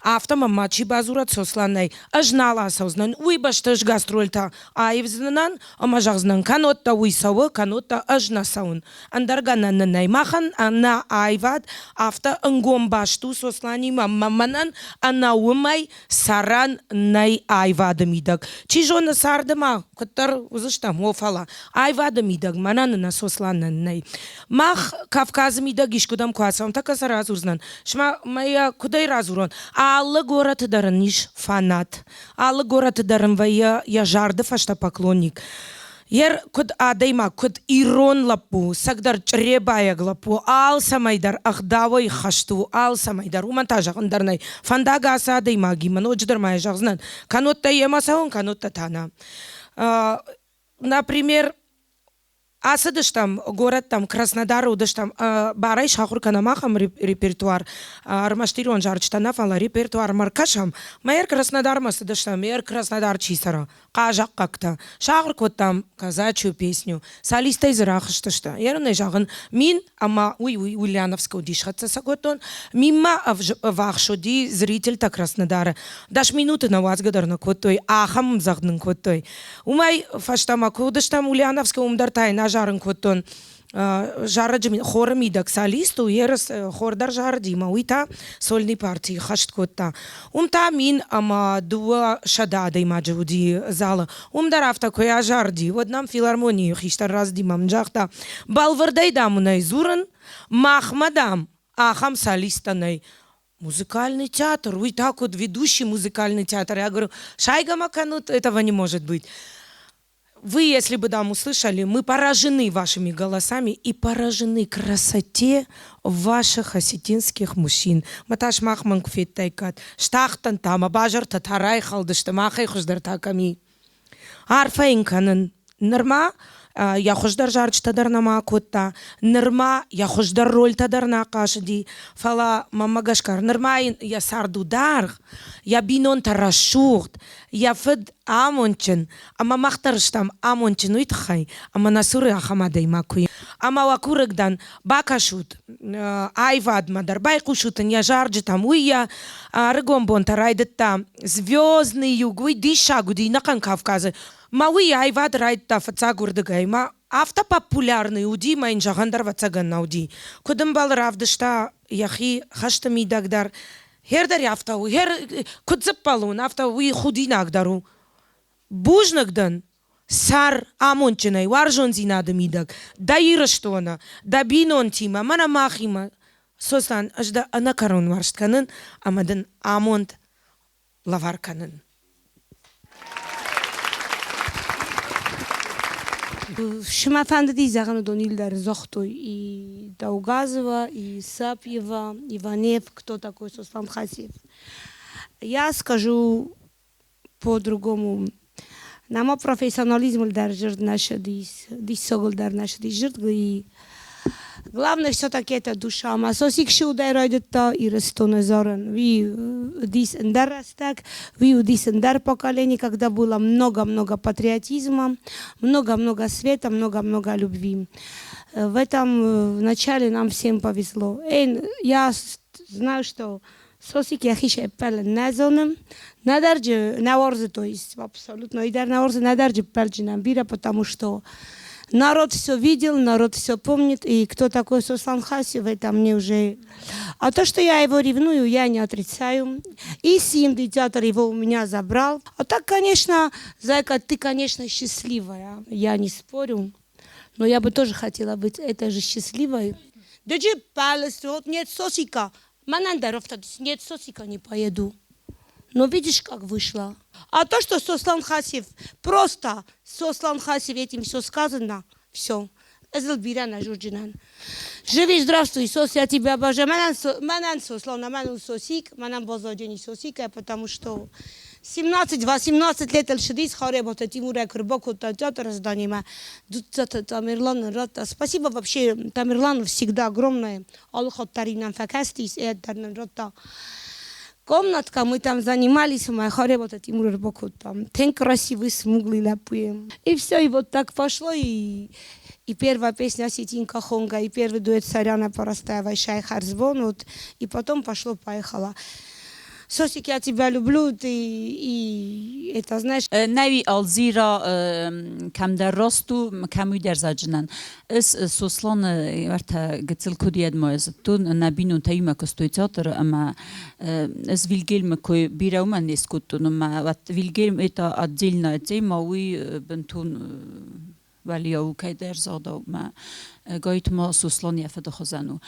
афтӕ мӕм мачи бадзурӕд Сосланӕй. Ӕз нал ацӕудзынӕн, уый бӕсты ӕз гастрольтӕ аивдзынӕн ӕмӕ зӕгъдзынӕн, кӕннод та уый цӕуы, кӕннод та ӕз нӕ цӕуын. Ӕндӕр гӕнӕн нын нӕй. Махӕн нӕ аивад афтӕ ӕнгом баст у Сосланимӕ, мӕнӕн ӕнӕ уымӕй. Сосланӕй цӕрӕн нӕй аивады мидӕг. Чи зоны, царды ма куыддӕр уыдзыстӕм, о, фӕлӕ аивады мидӕг мӕнӕн нӕ Сосланӕн нӕй. Мах Кавказы мидӕг искуыдӕм куы ацӕуӕм, тӕккӕ сӕ радзурдзынӕн. Сымах мӕ йӕ куыдӕй радзурон? Алы горӕты дӕр ын ис фанат. Алы горӕты дӕр ын вӕййы йӕ зарды фӕстӕ поклонник. Ер куыд адӕймаг, куыд ирон лӕппу, цӕгдӕр чъребайаг лӕппу, алцӕмӕй дӕр ӕгъдауӕй хӕст у, алцӕмӕй дӕр. Уымӕн та зӕгъын дӕр нӕй. Фӕндаг ацы адӕймагимӕ, ноджыдӕр ма йӕ зӕгъдзынӕн, кӕннод та йемӕ цӕуын, кӕннод та нӕ. Например, ацыдыстӕм горӕттӕм, Краснодары уыдыстӕм, барӕй сахуыр кӕнӕм ахӕм репертуар, ӕрмӕст ирон зарджытӕ нӕ, фӕлӕ репертуармӕ ӕркӕсӕм. Мӕ Краснодармӕ цыдыстӕм, Краснодар чи цӕры, хъазахъхъӕгтӕ. Сахуыр кодтам казачью песню. Солисттӕй дзы рахызтысты. Ерынӕй зӕгъын, мин ӕмӕ уый уый Ульяновскы уыди схӕццӕ сӕ кодтон. Минмӕ ӕввахс уыди зрительтӕ Краснодары. 10 минуты нӕ уадзгӕ дӕр нӕ кодтой, ахӕм ӕмдзӕгъд нын кодтой. Уымӕй фӕстӕмӕ куы уыдыстӕм Ульяновскы, уым дӕр та йын азарын кодтон зарӕджы хоры мидӕг солист у, ерыс хор дӕр зарыди ӕмӕ уый та сольный партийы хӕст кодта. Уым та 1200 адӕймаджы уыди залы. Уым дӕр афтӕ куы азарыди, уӕд нӕм филармонийы хистӕр рацыди ӕмӕ мын загъта, бӕлвырдӕй, дам, уын ӕй дзурын, махмӕ, дам, ахӕм солисттӕ нӕй. Музыкальный театр, уый та куыд ведущий музыкальный театр. Я говорю, сайгӕ мӕ кӕнут, этого не может быть. Вы, если бы там услышали, мы поражены вашими голосами и поражены красоте ваших осетинских мужчин. Мӕ та сымах мӕн куы федтаиккат, стахтӕн та мӕ базыртӕ та райхӕлдысты, махӕй хуыздӕр та кӕм и. Арфӕ йын кӕнын. Нырма йӕ хуыздӕр зарджытӕ дӕр нӕма акодта, нырма йӕ хуыздӕр рольтӕ дӕр нӕ ахъазыди, фӕлӕ, мӕнмӕ гӕсгӕ, нырма йын йӕ цард у даргъ, йӕ бинонтӕ рӕсугъд, йӕ фыд амондджын, ӕмӕ мах дӕр стӕм амондджын уый тыххӕй, ӕмӕ нӕ цуры ахӕм адӕймаг куы и. Ӕмӕ уӕ курӕг дӕн, бакӕсут аивадмӕ дӕр, байхъусут ын йӕ зарджытӕм. Уый йӕ ӕрыгон бонтӕ райдыдта «Звездный юг», уый диссаг уыди ӕнӕхъӕн Кавказы. Мӕ уый аивад райдыдта фыццаг уырдыгӕй. Мӕ афтӕ популярный уыди, мӕ йын зӕгъӕн дӕр ӕвӕццӕгӕн нӕ уыди. Куыд ӕмбӕлы равдыста йӕхи хӕсты мидӕг дӕр. Хер дӕр афтӕ у, хер куыд дзыппӕлон, афтӕ уый худинаг дӕр у. Бузныг дӕн, цӕр амондджынӕй, уарзондзинады мидӕг, дӕ Ирыстоны, дӕ бинонтимӕ, мӕнӕ махимӕ. Сослан, ӕз дӕ ӕнӕкӕрон уарзт кӕнын ӕмӕ дын амонд лӕвар кӕнын.
Шымӕ фӕндыди зӕгъын уыдон дӕр загътой и Даугазова, и Сапьева, Иванев, кто такой Сослан Хасиев. Я скажу по-другому. Нама профессионализм дӕр зырд нӕ сыдис, диссагыл дӕр нӕ сыдис зырд и Главное все-таки это душа. Ма Сосик шилдӕй райдыдта Ирыстоны зарын. Уый уыдис ӕндӕр рӕстӕг, уый уыдис ӕндӕр поколение, когда было много-много патриотизма, много-много света, много-много любви. В этом в начале нам всем повезло. Я знаю, что Сосик йӕхи сӕппӕлын нӕ зоны, нӕдӕр нӕ уарзы, то есть абсолютно и дӕр нӕ уарзы, нӕдӕр ппӕлджынӕн бирӕ, потому что народ все видел, народ все помнит, и кто такой Сослан Хасев, это мне уже... А то, что я его ревную, я не отрицаю. И Симды театр его у меня забрал. А так, конечно, зайка, ты, конечно, счастливая, я не спорю. Но я бы тоже хотела быть этой же счастливой. Дыджи палец, вот нет Сосика, Мӕнӕн дӕр афтӕ нет, Сосика не поеду. Но видишь, как вышло. А то, что Сослан Хасев, просто Сослан Хасев, этим все сказано, все. Ӕз ыл бирӕ нӕ зурджынӕн. Живи, здравствуй, Сос, я тебя обожаю. Мӕнӕн Сослан, а мӕнӕн Сосик, мӕнӕн баззадени Сосика, потому что 17-18 лет ӕлшыдис Харебата Тимурӕ куы рбакодта театры зданимӕ, Дзуццаты Тамерлан радта. Спасибо вообще Тамерлану всегда огромное. Алы хатт дӕр нӕм фӕкастис, ӕд дӕр нын радта комнатка, мы там занимались, моя Харебата Тимур рбакодта. Тынг красивый, смуглый лӕппуйы. И все, и вот так пошло, и первая песня «Осетинка Хонга», и первый дуэт Саряна Парастаева и Шай Харзвон, вот, и потом пошло-поехало. Сосик, я тебя люблю, ты и это знаешь.
Нӕуи Алзира кӕмдӕр раст у, кӕм уый дӕр заджынӕн. Ӕз Сосланы уӕртӕ гыццыл куыд йедмӕ зыдтон, нӕ бинонтӕ иумӕ куыстой театры ӕмӕ ӕз Вильгельмы кой бирӕ уымӕн не скодтон, ӕмӕ вот Вильгельм это отдельная тема, уый бынтон уӕлиау кӕйдӕр загъдау мӕ гайтма Сослан йӕ фыды хуызӕн у.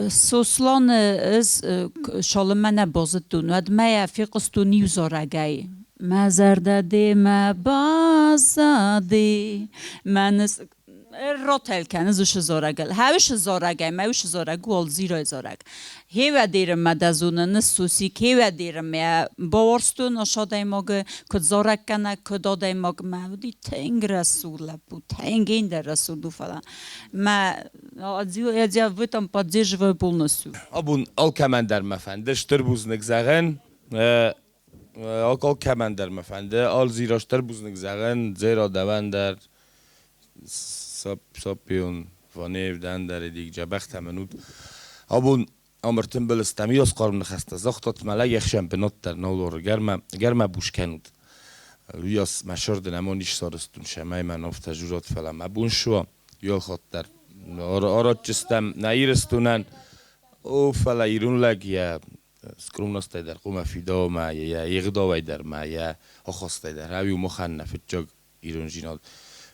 Сосланы ӕз цалынмӕ нӕ базыдтон, уӕдмӕ йӕ фехъуыстон иу зарӕгӕй. Мӕ зӕрдӕ демӕ баззади, мӕ ротел кӕны уыцы зарӕгыл. Хӕусы зарӕгӕй мӕ уыцы зарӕг у Алзирайы зарӕг. Хевӕдеры мӕ дӕ зонын, ныссуси, хевӕдеры мӕ бауарзтон ас адӕймагы, куыд зарӕггӕнӕг, куыд адӕймаг. Мӕ уыди тынг рӕсугъд лӕппу, тынг ӕндӕр рӕсугъд у, фӕлӕ мӕ я в этом поддерживаю полностью.
Абон алкӕмӕн дӕр мӕ фӕнды стыр бузныг зӕгъын. Алкӕмӕн дӕр мӕ фӕнды Алзира стыр бузныг зӕгъын, Дзера дӕуӕн дӕр, Саппион, Ванев дӕн дӕр эдик джӕбӕхтӕ мын уыд. Абон ам ӕртымбыл стӕм иос хъарм ныхӕстӕ загътат, мӕ лӕг ӕхсӕн бынат дӕр нал ары, гӕрмӕ, гӕрмӕ бус кӕнут. Уыйас мӕ сырдын ӕмон ис сарызтон, сӕмӕй мӕ афтӕ журат, фӕлӕ мӕ бон суа, иу хатт дӕр аратджыстӕм нӕ Ирыстонӕн. О, фӕлӕ ирон лӕг йӕ скромностӕй дӕр хъуамӕ фидауа мӕ йӕ егъдауӕй дӕр мӕ йӕ ахастӕй дӕр. Ӕви махӕн нӕ фыццаг ирондзинад.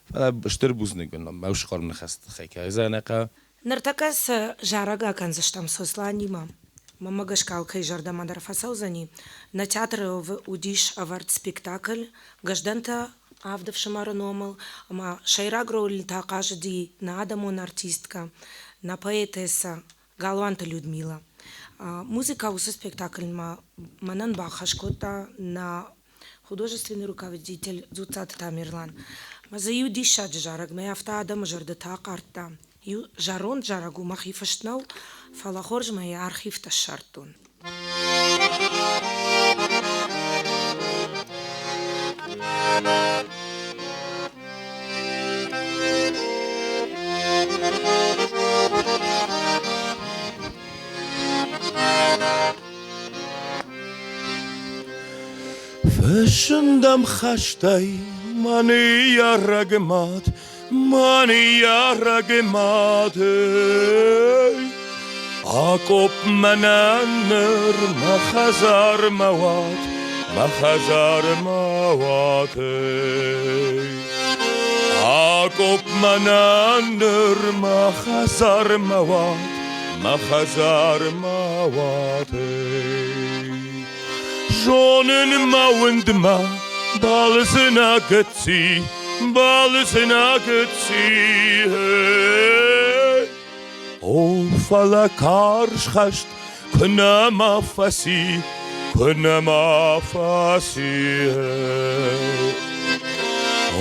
Фӕлӕ стыр бузныг уын мӕ усхъарм ныхӕсты тыххӕй, кӕй зӕгъын хъӕуы.
Ныртӕккӕ цы зарӕг акӕндзыстӕм Сосланимӕ, мӕнмӕ гӕсгӕ алкӕй зӕрдӕмӕ дӕр фӕцӕудзӕни. Нӕ театры уыдис ӕвӕрд спектакль Гӕздӕнтӕ авд ӕфсымӕры номыл, ӕмӕ сӕйраг роль та хъазыди нӕ адӕмон артисткӕ, нӕ поэтессӕ Галуанты Людмила. Музыкӕ уыцы спектакльмӕ мӕнӕн бахӕс кодта нӕ художественный руководитель Дзуццаты Тамерлан. Мӕ дзы иу диссаджы зарӕг мӕ афтӕ адӕмы зӕрдӕтӕ ахъардта. Иу зӕронд зарӕг у, мӕхи фыст нӕу, фӕлӕ хорз мӕ йӕ архивтӕ ссардтон.
Фыссын дӕм хӕстӕй мӕ ныййарӕг мад, мӕ ныййарӕг мад, эй. Акъопп мӕнӕн ныр мӕ хӕдзармӕ уат, мӕ хӕдзармӕ уат, эй. Акъопп мӕнӕн ныр мӕ хӕдзармӕ уат, мӕ хӕдзармӕ уат, эй. Зонын мӕ уындмӕ балдзынӕ гыцци, балдзынӕ гыцци. О, фӕлӕ карз хӕст куы нӕма фӕци, куы нӕма фӕци.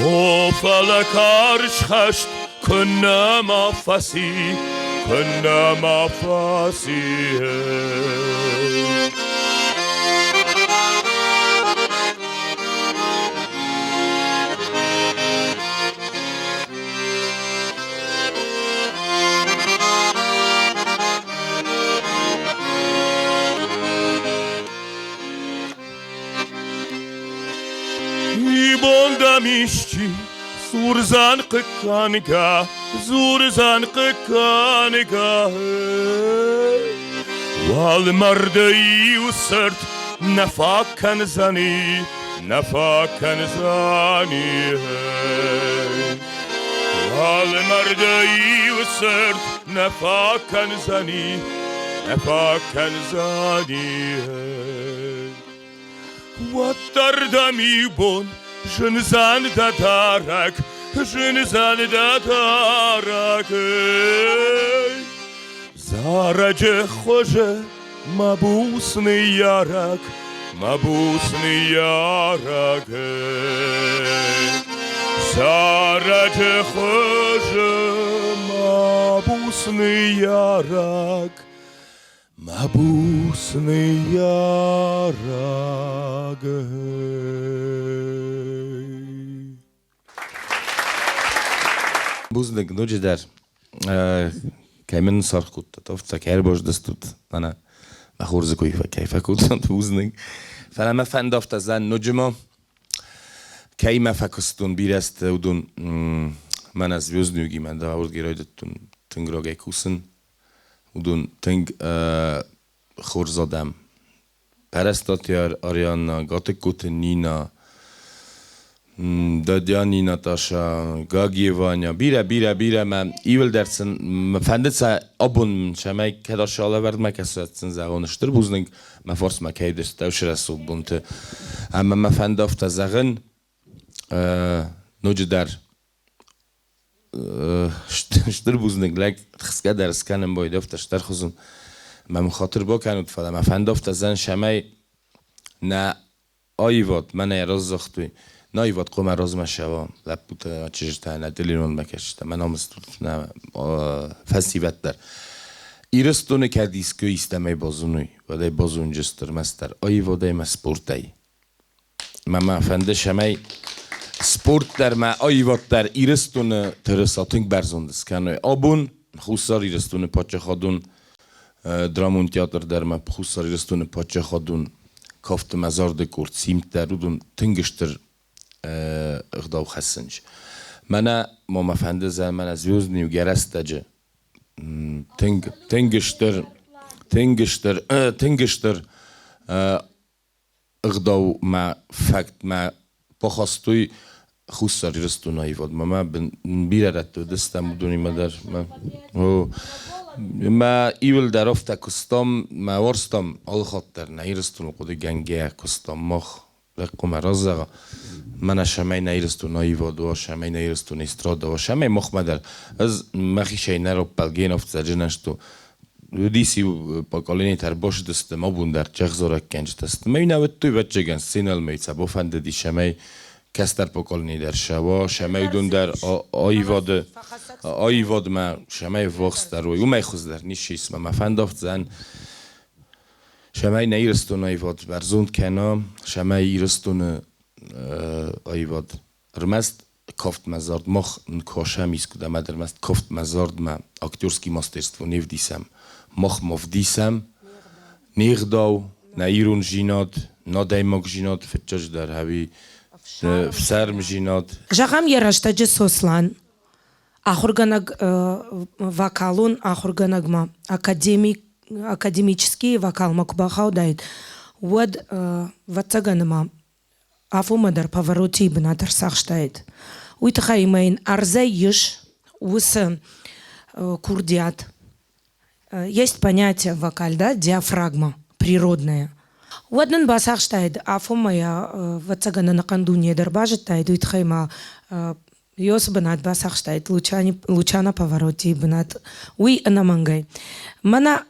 О, фӕлӕ карз хӕст куы нӕма фӕци, куы нӕма фӕци. Ибон дӕм исчи дзурдзӕн хъыггӕнгӕ, дзурдзӕн хъыггӕнгӕ. Уӕлмӕрды иу цырт нӕ фаг кӕндзӕни, нӕ фаг кӕндзӕни. Уӕлмӕрды иу цырт нӕ фаг кӕндзӕни, нӕ фаг кӕндзӕни. Уӕддӕр дӕм иу бон зындзӕн дӕ дарӕг, зындзӕн дӕ дарӕг. Зарӕджы хуызы мӕ буц ныййарӕг, мӕ буц ныййарӕг. Зарӕджы хуызы мӕ буц ныййарӕг, Мӕ буц ныййарӕг.
Бузныг ноджыдӕр, кӕй мын саргъ кодтат, афтӕ кӕй ӕрбаздӕстут мӕнӕ. Мӕ хорзы кой кӕй фӕкодтон, бузныг. Фӕлӕ мӕ фӕнды афтӕ зӕгъын ноджы ма, кӕимӕ фӕкуыстон бирӕ азты, уыдон мӕнӕ Звездныйгимӕ дӕр уырдыгӕй райдыдтон тынг рагӕй кусын. Уыдон тынг хорз адӕм. Пӕрӕстати Арианна, Гатыгкоты Нина, Дадиани Наташа, Гаги Ваня, бирӕ, бирӕ, бирӕ мӕ иуылдӕр сын фӕнды сӕ абон цӕмӕй кӕд ацы алӕвӕрдмӕ кӕсӕт сын зӕгъон стыр бузныг, мӕ фарсмӕ кӕй уыдысты уыцы рӕсугъд бонты. Ӕмӕ мӕ фӕнды афтӕ зӕгъын, ноджыдӕр стыр бузныг лӕг хсгӕ дӕр скӕнын байдӕфтӕ стӕрхуызон. Мӕ мын хатыр бакӕнут, фӕлӕ мӕ фӕнды афтӕ зӕгъын, цӕмӕй нӕ аивад мӕнӕй разагътой. Нӕ аивад хъуамӕ размӕ цӕуа, лӕппутӕ, чызджытӕ, нӕ телеуынонмӕ кӕсджытӕ, мӕ намыс нӕ фӕсивӕд дӕр. Ирыстоны кӕд искуы истӕмӕй базоной, уӕд ӕй базондзысты ӕрмӕстдӕр аивад ӕмӕ спортӕй. Мӕ мӕ фӕнды, цӕмӕй спорт дӕр мӕ аивад дӕр Ирыстоны тырыса тынг бӕрзонд скӕной. Абон Хуссар Ирыстоны паддзахадон драмон театр дӕр мӕ Хуссар Ирыстоны паддзахадон кафты мӕ зарды къорд Симд дӕр уыдон тынг стыр ӕгъдау хӕссынц. Мӕнӕ ма мӕ фӕнды мӕнӕ Звездный рӕстӕджы тынг тынг стыр тынг стыр тынг стыр ӕгъдаумӕ, фактмӕ бахастой Хуссар Ирыстоны аивадмӕ. Мӕ бирӕ рӕтты уыдыстӕм уыдонимӕ дӕр. Мӕ иуылдӕр афтӕ куыстам, мӕ уарзтам алыхатт дӕр нӕ Ирыстоны хъуыдыгӕнгӕйӕ куыстам мах. Лӕгхъумӕ раззӕгъа, мӕнӕ цӕмӕй нӕ Ирыстоны аивад уа, цӕмӕй нӕ Ирыстоны эстрада уа, цӕмӕй махмӕ дӕр. Ӕз мӕхицӕй нӕ раппӕлгӕ ӕфцӕджы нӕ стон. Уыдис-иу поколенитӕ ӕрбацыдысты ма абон дӕр чехзорӕггӕнджытӕ сты. Мӕ нӕ уыдтой, ӕвӕццӕгӕн, сценӕлмӕ сӕ бафӕндыди, цӕмӕй кӕстӕр поколени дӕр сӕ уа, цӕмӕй уыдон дӕр аивады аивадмӕ цӕмӕй ӕввахсдӕр уой. Уымӕй хуыздӕр ницы ис, мӕ фӕндавдзӕн, цӕмӕй нӕ Ирыстоны аивад бӕрзонд кӕна, цӕмӕй Ирыстоны аивад ӕрмӕст кафтмӕ зард мах кӕсӕм искуыдӕм ӕрмӕст кафтмӕ зардмӕ актерский мастерство не вдисӕм. Мах ма вдисӕм не гъдау, нӕ ирондзинад, нӕ адӕймагдзинад фыццаджыдӕр ӕви ӕфсармдзинад.
Зӕгъӕм, йӕ рӕстӕджы Сослан ахуыргӕнӕг вокалон ахуыргӕнӕгмӕ академик академический вокалмӕ куы бахаудаид, уӕд, ӕвӕццӕгӕн, ӕмӕ афонмӕ дӕр Паваротийы бынат ӕрцахстаид. Уый тыххӕй ӕмӕ йын ӕрдзӕй ис уыцы курдиат. Есть понятие вокаль, да, диафрагма природная. Уӕд нын бацахстаид, афонмӕ йӕ, ӕвӕццӕгӕн, ӕнӕхъӕн дуне дӕр базыдтаид, уый тыххӕй ма Ёсы бынат бацахстаид Лучано Паваротийы бынат. Уый ӕнӕмӕнгӕй. Мӕнӕ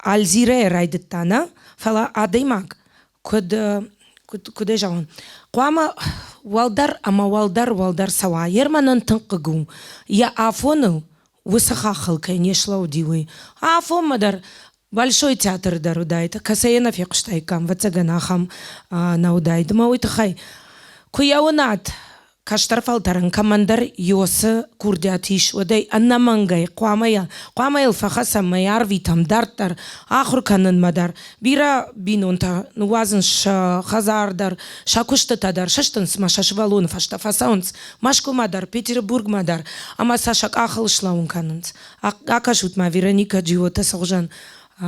Альзирӕйӕ райдыдта нӕ, фӕлӕ адӕймаг куыд, куыд, куыд ӕй зӕгъон, хъуамӕ уӕлдӕр ӕмӕ уӕлдӕр уӕлдӕр цӕуа. Ерманӕн тынг хъыг у, йӕ афоныл уыцы хаххыл кӕй не слӕуди, уый. Афонмӕ дӕр Большой театры дӕр уыдаид, кӕцӕй йӕ нӕ фехъуыстаиккам, ӕвӕццӕгӕн, ахӕм нӕ уыдаид. Ӕмӕ уый тыххӕй, куы йӕ уынат, кӕстӕр фӕлтӕрӕн кӕмӕндӕр Иосы курдиат ис, уӕд ӕй ӕнӕмӕнгӕй хъуамӕ хъуамӕ йыл фӕхӕцӕм ӕмӕ йӕ арвитӕм дарддӕр ахуыр кӕнынмӕ дӕр. Бирӕ бинонтӕ ныууадзынц сӕ хӕдзар дӕр, сӕ куыстытӕ дӕр, сыстынц ӕмӕ сӕ сывӕллоны фӕстӕ фӕцӕуынц Мӕскуымӕ дӕр, Петербургмӕ дӕр ӕмӕ сӕ сӕ къахыл слӕууын кӕнынц. Акӕсут-ма, Вероникӕ Джиоты цы хуызӕн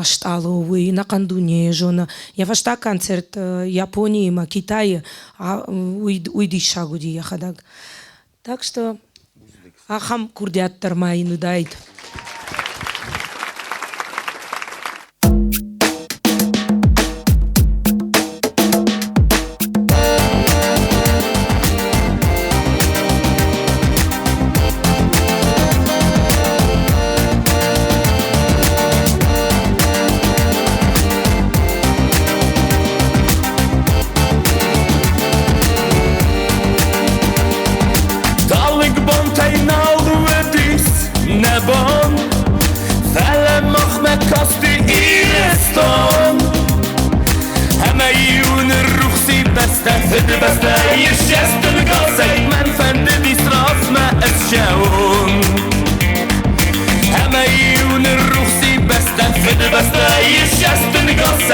стъалы у, уый ӕнӕхъӕн дунейы зоны. Йӕ фӕстаг концерт Японийы ӕмӕ Китайы уый диссаг уыди йӕхӕдӕг. Так что ахӕм курдиат дӕр ма йын уыдаид.
Талынг бонтӕй нал уыдис нӕ бон, Фӕлӕ махмӕ касти Ирыстон. Ӕмӕ-иу ныррухси бӕстӕ, Фыдыбӕстӕйы ссӕстын галсӕй, Мӕн фӕндыдис размӕ ӕссӕуын. Ӕмӕ-иу ныррухси бӕстӕ, Фыдыбӕстӕйы ссӕстын галсӕй.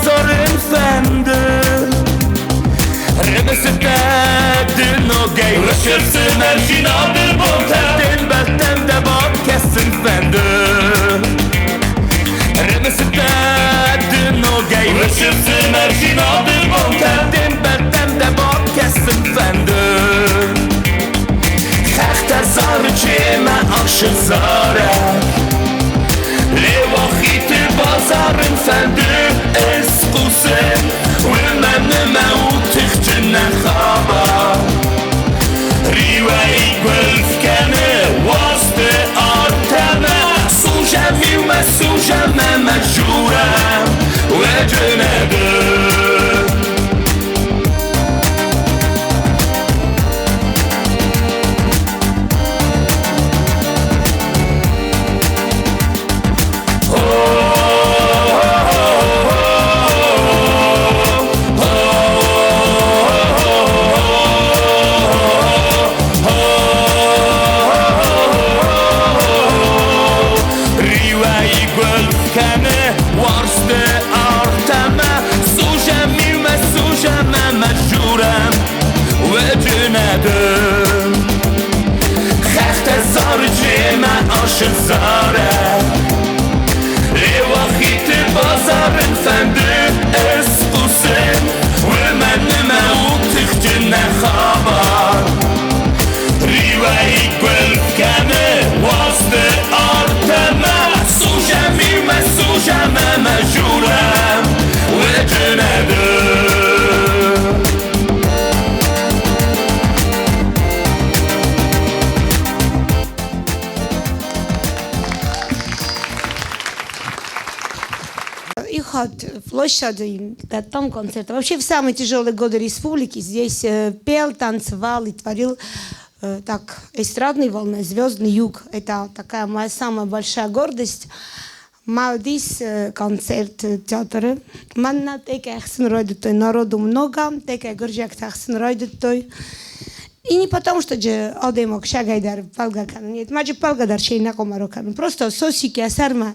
базарын фӕнды. Рымысыдтӕ ды ногӕй Ысырсымӕрзинады бонтӕ, Де мбӕлттӕм дӕ бакӕсын фӕнды. Рымысыдтӕ ды ногӕй Ысырсымӕрзинады бонтӕ, Де мбӕлттӕм дӕ бакӕсын фӕнды. Хӕхтӕ зары чемӕ асы зарӕг, Леуахиты базарын фӕнды ысхъусын, Уымӕн ӕмӕ у тыхджын нӕ хабар. Риуӕй гуылф кӕны уазты артӕмӕ, Служӕм иумӕ, служӕм ӕмӕ журӕм уӕджынӕды. Риуӕй гуылф кӕны уарзты артӕмӕ, Служӕм иумӕ, служӕм ӕмӕ журӕм уӕджынӕды. Хӕхтӕ зарджемӕ асы зарӕг, Леуахиты базарын фӕнды ысхъусын, Уымӕн ӕмӕ у тыхджын нӕ хабар. Риуӕй гуылф кӕны уазты артӕмӕ, Служӕм иумӕ, служӕм ӕмӕ журӕм уӕджынӕды.
Их от площади, да, там концерт. Вообще в самые тяжелые годы республики здесь пел, танцевал и творил так эстрадный волны, звездный юг. Это такая моя самая большая гордость. Малдис концерт театра. Манна тека ахсын ройдутой народу много, тека гыржак ахсын ройдутой. И не потому, что же адемок шагайдар палгакан. Нет, маджи палгадар шей накомарокан. Просто сосики асарма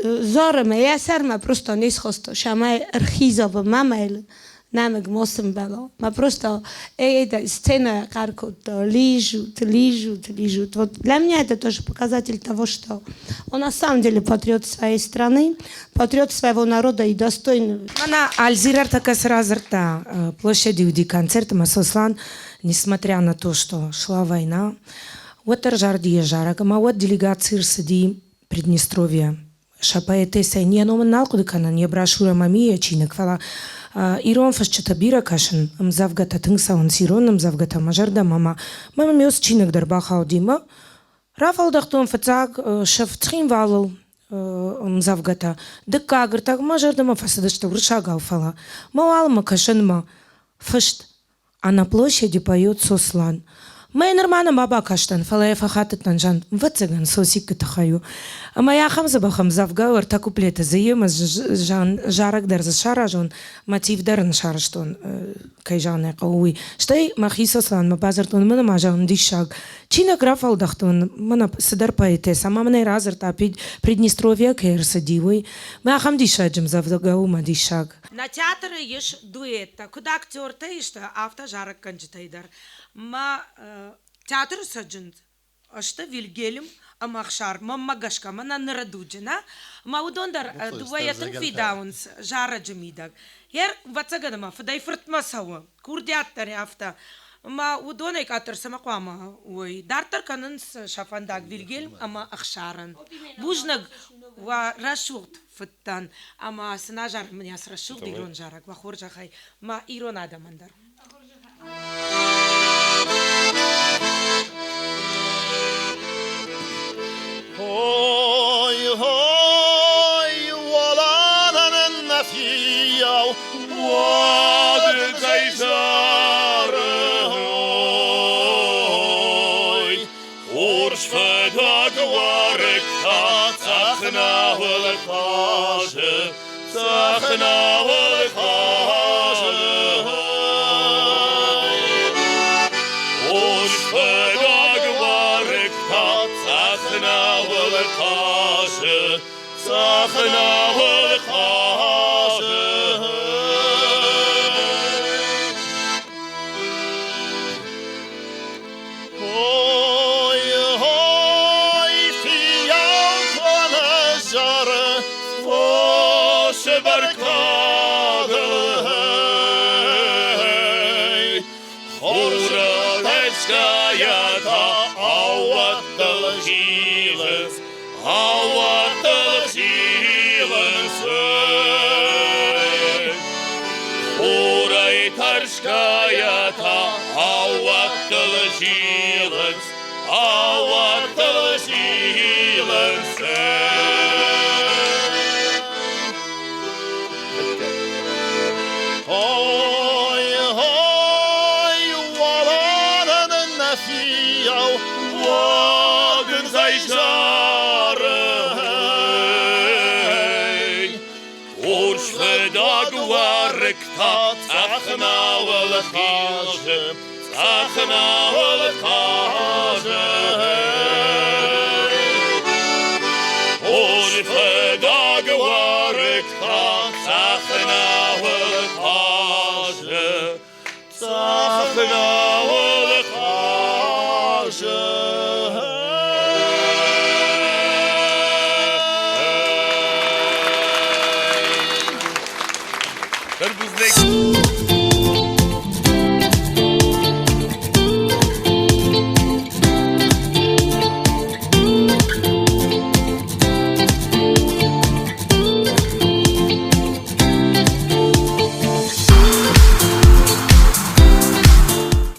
зарма, я сарма просто не схосто. Шамай архизова мамайл намег мосымбало. Ма просто эта сцена каркот лижут, лижут, лижут. Вот для меня это тоже показатель того, что он на самом деле патриот своей страны, патриот своего народа и достоин.
Мана Альзир ӕртӕккӕ радзырдта площади уыди концерт ӕмӕ Сослан, несмотря на то, что шла война, уӕддӕр зарыди йӕ зарӕг, ӕмӕ уӕд делегаци рцыди Приднестровье. Сӕ поэтессӕйӕн йӕ ном ын нал хъуыды кӕнын, йӕ брошюрӕ мӕм йӕ чиныг, фӕлӕ ирон фысджытӕ бирӕ кӕсын, ӕмдзӕвгӕтӕ тынг цӕуынц, ирон ӕмдзӕвгӕтӕ мӕ зӕрдӕмӕ ӕмӕ мӕм ме чиныг дӕр бахауди мӕ рафӕлдӕхтон фыццаг сыф Цхинвалыл ӕмдзӕвгӕтӕ, дыккаг, ӕртӕг мӕ зӕрдӕмӕ фӕцыдысты уырыссагау, фӕлӕ мӕ уалынмӕ кӕсынмӕ фыст А на площади поет Сослан. Мӕ нырма нӕма бакастӕн, фӕлӕ йӕ фӕхатыдтӕн, зан, ӕвӕццӕгӕн, Сосиккы тыххӕй у. Ӕмӕ йӕ ахӕм дзӕбӕх ӕмдзӕвгӕ ӕртӕ куплеты дзы и, ӕмӕ зарӕг дӕр дзы саразон, мотив дӕр ын сарӕзтон, кӕй зӕгъын ӕй хъӕуы, уый. Стӕй мӕхи Сосланмӕ бадзырдтон, мӕнӕ ма, зӕгъын, диссаг. Чиныг рафӕлдӕхтон, мӕнӕ цыдӕр поэтесс, ӕмӕ мын ӕй радзырдта, Приднестровье кӕй ӕрцыди, уый. Мӕ ахӕм диссаджы ӕмдзӕвгӕ у, мӕ диссаг. Нӕ театры ис дуэттӕ, куыд актертӕ сты, афтӕ зарӕггӕнджытӕй дӕр. Мӕ театры цӕджындз сты Вильгельм ӕмӕ Ӕхсар. Мӕнмӕ гӕсгӕ, мӕнӕ ныры дуджы, нӕ? Ӕмӕ уыдон дӕр дыууӕйӕ тынг фидауынц зарӕджы мидӕг. Йе рвӕццӕгӕн ӕмӕ фыдӕй-фыртмӕ цӕуы, курдиат дӕр афтӕ. Ӕмӕ уыдонӕй къаддӕр цӕмӕ хъуамӕ уой? Дарддӕр кӕнынц сӕ фӕндаг Вильгельм ӕмӕ Ӕхсарӕн. Бузныг уӕ рӕсугъд фыдтӕн ӕмӕ сын азарӕм мын ацы рӕсугъд ирон зарӕг, уӕ хорзӕхӕй, мӕ ирон адӕмӕн дӕр.
Ой, ой, уаланӕн нӕ фиййау, уадындзӕй зары, ой. Хорз фӕдаг уӕрыкк та цъӕх науыл хъазы, цъӕх науыл хъазы. Хорз фӕдаг уӕрыкк та цъӕх науыл хъазы, цъӕх науыл хъазы.
Ауӕттыл зилынц Хурӕй тӕрсгӕйӕ та аууӕттыл зилынц, аууӕттыл зилынц.
Ой, ой, уалӕн нӕ фиййау
Уадындзӕй зары. Урс фыдаг уӕрыкк та цъӕх науыл хизы, цъӕх науыл хъазы.